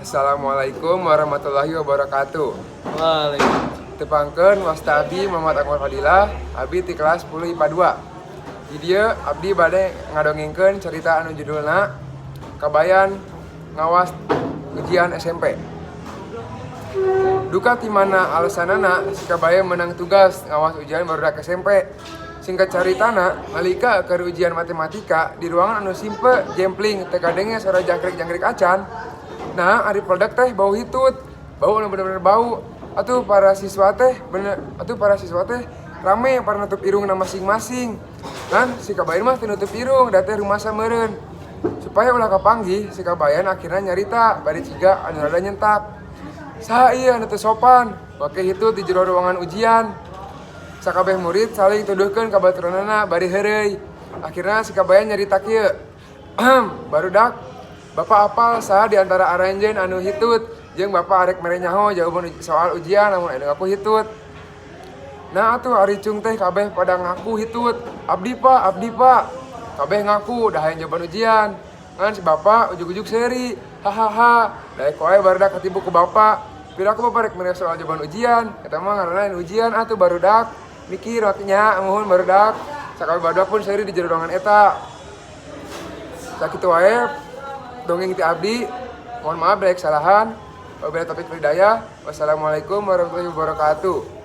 Assalamualaikum warahmatullahi wabarakatuh. Waalaikumsalam. Tepangkeun, wasta abdi Muhammad Akmal Fadilah, abdi ti kelas 10 IPA 2. Di dieu abdi bade ngadongengkeun cerita anu judulna Kabayan Ngawas Ujian SMP. Duka ti mana alasanana si Kabayan menang tugas ngawas ujian barudak SMP. Singkat caritana, nalika keur ujian matematika di ruangan anu simpe jempling, teu kadenge suara jangkrik-jangkrik acan. Nah, ari peledak teh bau hitut. Bau anu bener-bener bau. Atuh para siswa teh rame para nutup irungna masing-masing. Kan si Kabayan mah teu nutup irung, da teh rumasa meureun. Supaya ulah kapanggih, si Kabayan akhirnya nyarita bari ciga anu rada nyentak. "Saha ieu anu teu sopan, make hitut di jero ruangan ujian?" Sakabeh murid saling tuduhkeun ka baturanana bari heureuy. Akhirnya si Kabayan nyarita kieu. "Barudak, Bapak apal saha di antara aranjeun anu hitut, jeung Bapak arek mere nyaho jawaban soal ujian lamun anu ngaku hitut." Nah atuh ari cung teh kabeh pada ngaku hitut. "Abdi, Pak, abdi, Pak." Kabeh ngaku dah hayang jawaban ujian. Ngan si bapak ujug-ujug seuri. "Hahaha, daek wae barudak katipu ku bapak. Piraku bapak rek mere soal jawaban ujian. Eta mah ngaranna lain ujian atuh, barudak. Mikir waktunya, muhun, barudak." Sakabeh barudak pun seuri di jero ruangan eta. Sakitu wae dongeng ti abdi. Mohon maaf bila kesalahan. Wabillahi taufiq wal hidayah. Wassalamualaikum warahmatullahi wabarakatuh.